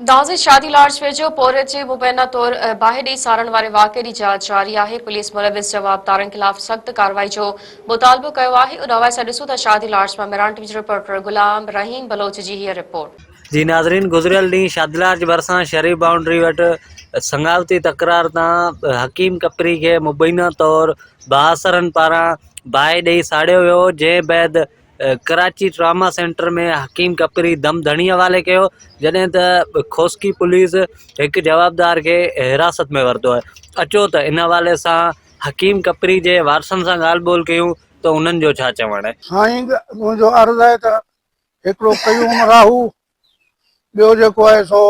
دازي شادي لارج ويجهو پورهيت جي مبينا طور باهه ڏئي ساڙڻ واري واقعي جي جاچ جاري آهي، پوليس ملوث جوابدارن خلاف سخت ڪارروائي جو مطالبو ڪيو آهي، ان حوالي سان ڏسون ٿا شادي لارج مان ميران ٽي وي جي رپورٽر غلام رحيم بلوچ جي هيء رپورٽ. جي ناظرين گذريل ڏينهن شادي لارج ڀرسان شريف بائونڊري وٽ سڱاوتي تڪرار تان حڪيم ڪپري کي مبينا طور بااثرن پاران باهه ڏئي ساڙيو ويو جنهن بعد ڪراچي ٽراما سينٽر ۾ حڪيم ڪپري دم ڌڻي حوالي ڪيو جڏهن ته کوسڪي پوليس هڪ جوابدار کي حراست ۾ ورتو آهي اچو ته ان حوالي سان حڪيم ڪپري جي وارثن سان ڳالهه ٻولهه ڪيون ته انهن جو ڇا چوڻ آهي. سائين منهنجو عرض آهي ته هڪڙو قيوم راهو ٻيو جيڪو آهي سو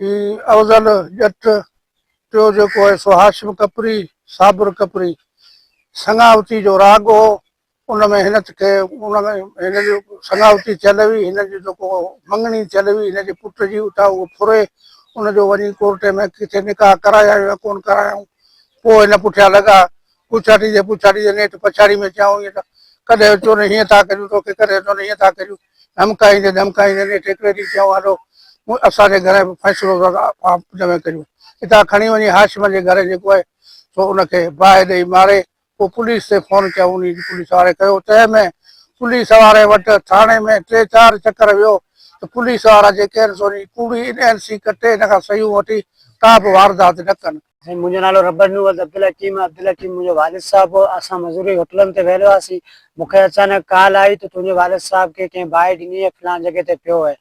هي افضل ڄٽ ٽيو جيڪو آهي سو هاشم ڪپري صابر ڪپري سڱاوتي جو راڳ هو ان ۾ هن کي ان ۾ هن جي سڱاوتي ٿيل هئي، هن جي جيڪو مڱڻي ٿيل هئي هن جي پٽ جي اتان اهو ڦري ان جو وڃي ڪورٽ ۾ ڪٿي نڪاح ڪرايائون يا ڪونه ڪرايائون پوء هن پٺيان لڳا پڇاڙيندي پڇاڙيندي نيٺ پڇاڙي ۾ چيائون ائين ته ڪڏهن اچو نه هيئن ٿا ڪريون توکي ڪڏهن اچو نه هيئن ٿا ڪريون ڌمڪائيندي ڌمڪائيندي نيٺ هڪڙي ڏينهن چيائون هلو اسان جي گهر فيصلو ٿا ۾ ڪريون اتان کڻي وڃي هاشم جي گهر جيڪو آهي سو ان کي باهه ڏئي ماري پوء پوليس تي فون ڪيائون انهي جي پوليس واري ڪيو تنهن ۾ پوليس واري وٽ ٿاڻي ۾ ٽي چار چڪر ويو ته پوليس وارا جيڪي آهن سو انهي ڪوڙي اين سي ڪٽي هن کان صحيحون وٺي ڪا به واردات نه ڪن. سائين منهنجو نالو ربڏنو ولد عبدالحڪيم آهي عبدالحڪيم منهنجو والد صاحب هو اسان مزوري هوٽلن تي ويل هئاسين مون کي اچانڪ ڪال آئي ته تنهنجي والد صاحب کي ڪنهن باهه ڏني آهي فلان جڳهه تي پيو آهي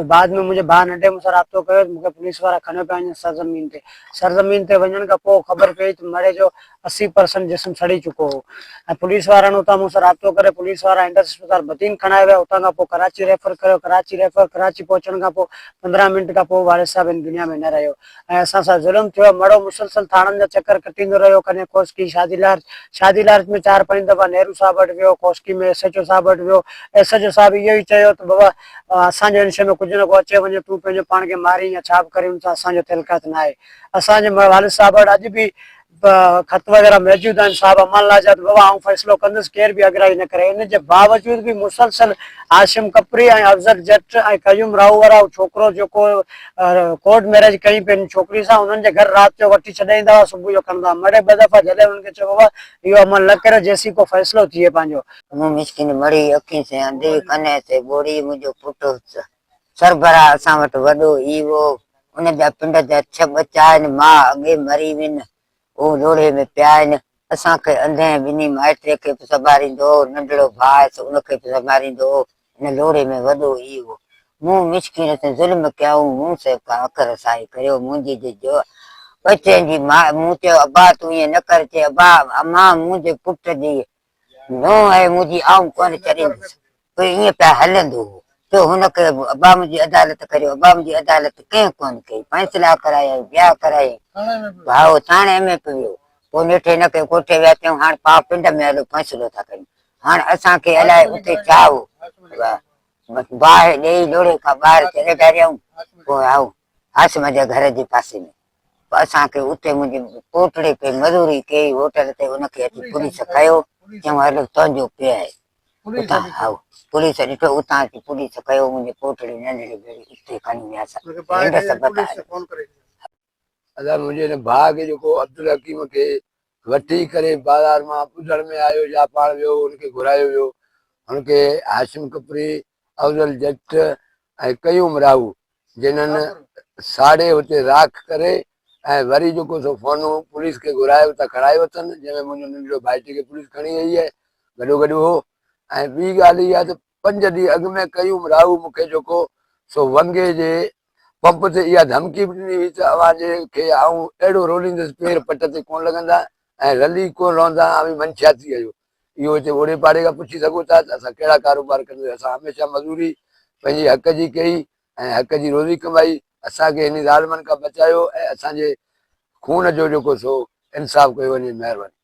بعد ۾ منهنجي ڀاء ننڍي مون سان رابطو ڪيو ته مون کي پوليس وارا کنيو پيا وڃن سرزمين تي. سرزمين تي وڃڻ کان پوء خبر پيئي ته مڙهي جو 80 پرسنٽ جسم سڙي چڪو هو ۽ پوليس وارن اتان مون سان رابطو ڪري پوليس وارا انڊس اسپتال بدين کڻائي ويا اتان کان پوء ڪراچي ريفر ڪيو ڪراچي ريفر ڪراچي پهچڻ کان پوء 15 منٽ کان پوء والد صاحب هن دنيا ۾ نه رهيو ۽ اسان سان ظلم ٿيو مڙهو مسلسل ٿاڻن جا چڪر ڪٽيندو رهيو ڪڏهن کوسڪي شادي لارج شادي لارج ۾ چار پنج دفعا نهرو صاحب وٽ ويو کوسڪي ۾ ايس ايڇ او صاحب وٽ ويو ايس ايڇ او صاحب اهو ئي چيو ته بابا اسان جو ان شيء ۾ ڪجهه نه ڪو اچي وڃي تون پنهنجو پاڻ کي مارين يا ڇا به ڪرين ان سان اسان جو تعلقات نه آهي. اسان جي والد صاحب وٽ اڄ به خط وغيره موجود آهن صاحب امان الله جا ته بابا آئون فيصلو ڪندس ڪير به اڳرائي نه ڪري ان جي باوجود به مسلسل هاشم ڪپري ۽ افضل جٽ ۽ قيوم راهو وارا ڇوڪرو جيڪو ڪورٽ ميريج ڪئي پئي ان ڇوڪري سان انهن جي گهر رات جو وٺي ڇڏي ايندا هئا صبح جو کڻندا هئا مڙئي ٻه دفعا جڏهن انهن کي چيو بابا اهو عمل نه ڪريو جيسين ڪو فيصلو ٿئي پنهنجو مون مسڪين مڙهي اکين سين انڌي، ڪنهن سي ٻوڙي، منهنجو پٽ سربراهه اسان وٽ وڏو ئي هو، ان جا پنڊ جا ڇهه ٻچا آهن، ماء اڳي مري وين، هو لوڙهي ۾ پيا آهن، اسان کي انڌين ٻنهي مائٽي کي به سنڀاريندو هو، ننڍڙو ڀاء هيس ان کي به سنڀاريندو هو، ان لوڙهي ۾ وڏو ئي هو. مون مسڪين سين ظلم ڪيائون، مون سين ڪا اک رسائي ڪريو، منهنجي جي جو ٻچين جي ماء، مون چيو ابا تون ائين نه ڪر، چي ابا امان منهنجي پٽ جي نونهن آهي منهنجي آئون ڪونه ڇڏيندس. پوء ائين پيا هلندو هو. چيو هن کي به ابا منهنجي عدالت ڪريو، ابا منهنجي عدالت ڪنهن ڪونه ڪئي. فيصلا ڪرايائين، ٻيا ڪرايائين. ڀائو ٿاڻي ۾ به ويو. پوء نيٺ هن کي ڪوٺي ويا چيائون هاڻ پاء پنڊ ۾ هلو فيصلو ٿا ڪريون. هاڻ اسان کي الائي اتي ڇا هو. باهه ڏيئي لوڙهي کان ٻاهر ڇڏي ڊاريائون. پوء هائو هاشم جي گهر جي پاسي ۾. پوء اسان کي اتي منهنجي پوٽڙي پئي مزوري ڪئي هوٽل تي ان کي اچي پوليس کنيو چيائون هلو تنهنجو پيء آهي اتان هائو پوليس ڏٺو اتان اچي پوليس کنيو منهنجي پوٽڙي ننڍڙي ڀيڙي اتي کڻي ويا هنڊس بتال. ادا منهنجي هن ڀاء کي جيڪو عبدالحڪيم کي وٺي ڪري بازار مان ٻڌڻ ۾ آيو يا پاڻ ويو هن کي گهرايو ويو هن کي هاشم ڪپري افضل جٽ ۽ قيوم راهو جنھن ساڙي اتي راک ڪري ۽ وري جيڪو سو فونون پوليس کي گهرائي اتان کڻايو اٿن جنھن ۾ منھنجو ننڍڙو ڀائٽي کي پوليس کڻي وئي آھي گڏو گڏ ھو ۽ ٻي ڳالھه اها ته پنج ڏينھن اڳ ۾ قيوم راھو مون کي جيڪو سو ونگي جي پمپ تي اها ڌمڪي به ڏني هئي ته اوهان جي کي آئون اهڙو روليندس پير پٽ تي ڪونه لڳندا ۽ رلي ڪونه رهندا اوهين منشياتي آهيو اهو هتي اوڙي پاڙي کان پڇي سگهو ٿا ته اسان ڪهڙا ڪاروبار ڪندا آهيون اسان هميشه مزوري پنهنجي حق جي ڪئي ۽ حق جي روزي ڪمائي اسان کي هن ظالمن کان بچايو ۽ اسان جي خون جو جيڪو سو انصاف ڪيو وڃي مهرباني.